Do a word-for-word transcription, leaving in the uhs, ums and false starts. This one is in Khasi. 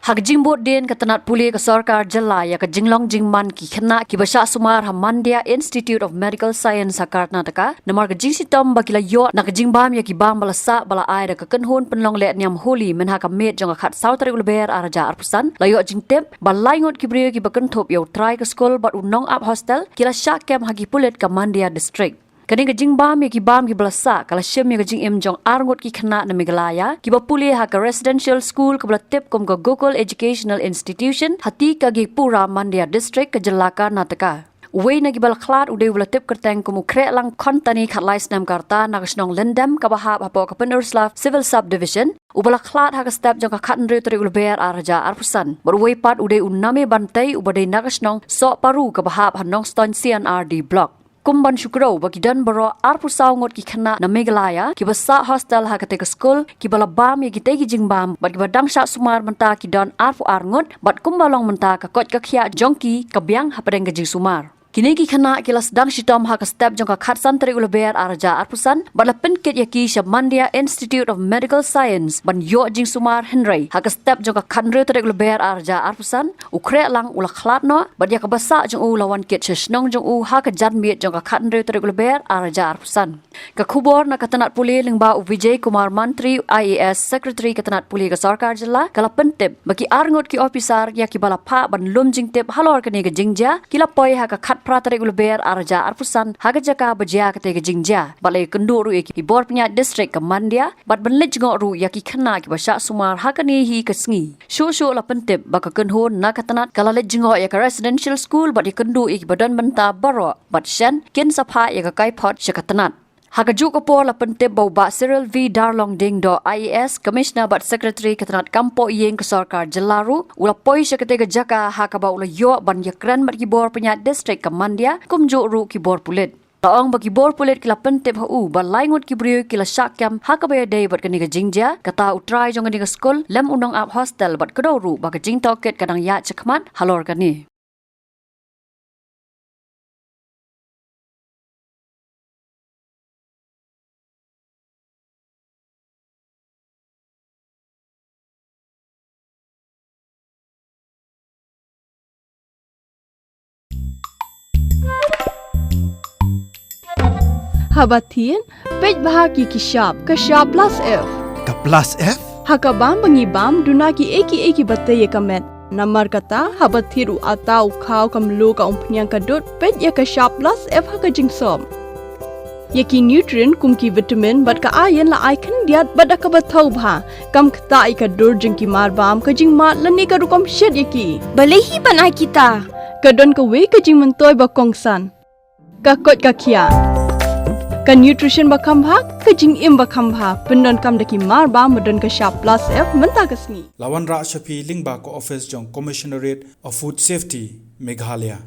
Ha ka jingbud dien ka tnat pule ka sorkar jylla ïa ka jinglong jingman ki khynnah kiba shah sumar ha Mandya Institute of Medical Science ha Karnataka, namar ka jingshitom ba ki la ïoh na ka jingbam ïa ki bam ba la sah ba la ai da ka kynhun pynlong leh niam Holi mynha ka miet jong ka khatsaw tarik u Lber ar hajar arphew san, la ïoh jingtip ba lai ngut ki briew kiba kynthup ïa u trai ka skul bad u nongap hostel ki la shah kem ha ki pulit ka Mandya District. Kane ka jingbam ïa ki bam kiba la sah ka la shim ïa ka jingim jong ar ngut ki khynnah na Meghalaya kiba pule ha ka residential school kaba la tip kum ka Gokul Educational Institution ha T. Kageypura, Mandya District, ka jylla Karnataka. Uwei na kiba la khlad u dei uba la tip kyrteng kum u Khrehlang Khontani, khatlai snem ka rta, na ka shnong Lyndem kaba hap hapoh ka Pynursla Civil Subdivision, uba la khlad ha ka step jong ka khathynriew tarik u Lber ar hajar arphew san. Bad uwei pat u dei u Name Bantei uba dei na ka shnong Sohparu kaba hap ha Nongstoiñ C and R D Block. Kum ban shu kdew ba ki don baroh arphew saw ngut ki khynnah na Meghalaya kiba sah hostel ha katei ka skul kiba la bam ïa kitei ki jingbam bad kiba dang shah sumar mynta ki don arphew ar ngut bad kumba long mynta ka koit ka khiah jong ki ka biang hapdeng ka jingsumar. Kine ki khynnah ki la sdang shitom ha ka step jong ka khatsan tarik u Lber ar hajar arphew san bad la pynkit ïa ki sha Mandya Institute of Medical Science ban ïoh jingsumar, hynrei ha ka step jong ka khathynriew tarik u Lber ar hajar arphew san u Khrehlang u la khlad noh bad ïa kaba sah jong u la wan kit sha shnong jong u ha ka janmiet jong ka khathynriew tarik u Lber ar hajar arphew san. Ka khubor na ka tnat pule lyngba u Vijay Kumar Mantri, I A S, Secretary ka tnat pule ka sorkar jylla, ka la pyntip ba ki ar ngut ki ophisar ïa kiba la phah ban lum jingtip halor kane ka jingjia ki la poi ha ka khatphra tarik u Lber ar hajar arphew san ha ka jaka ba jia katei ka jingjia bad la ïakynduh ruh ïa ki bor pynïaid district ka Mandya bad ban leit jngoh ruh ïa ki khynnah kiba shah sumar ha kane hi ka sngi. Shuh shuh la pyntip ba ka kynhun na ka tnat ka la leit jngoh ïa ka residential school bad ïakynduh ïa kiba don bynta baroh bad shen kin sa phah ïa ka kaiphod sha ka tnat. Ha kajuh ka por la pyntip ba u Bah Cyril V Darlongding Doh, I A S, Commissioner bad Secretary ka tnat kam poh ïing ka sorkar jylla ruh u la poi sha katei ka jaka ha kaba u la ïoh ban ïakren bad ki bor pynïaid district ka Mandya kumjuh ruh ki bor pulit. La ong ba ki bor pulit ki la pyntip ha u ba lai ngut ki briew ki la shah kem ha kaba ïadei bad kane ka jingjia, kata u trai jong kane ka skul lem u nongap hostel bad kdew ruh ba ka jingtohkit ka dang ïaid shakhmat halor kane. Haba thied, peit bha ïa ki shap, ka shap plus F. Ka plus F? Ha ka bam ba ngi bam, duna kiei kiei kiba tei ïa ka met. Namar kata, haba thied u atta, u khaw, ka mluh, ka umphniang, ka dud, peit ïa ka shap plus F ha ka jingsop. Ïa ki nutrient kum ki vitamin bad ka iron la ai khyndiat bad da kaba thaw bha. Kam ktah ïa ka dur jong ki mar bam, ka jingmad lane ka rukom shet ïa ki. Balei hi ban ai kita? Ka don kawei ka jingmyntoi ba kongsan. Ka koit ka khiah. Ka nutrition ba kham bha, ka jingim ba kham bha. Pyndonkam da ki mar bam ba don ka shap plus F mynta ka sngi. La wanrah sha phi lyngba ka office jong Commissionerate of Food Safety, Meghalaya.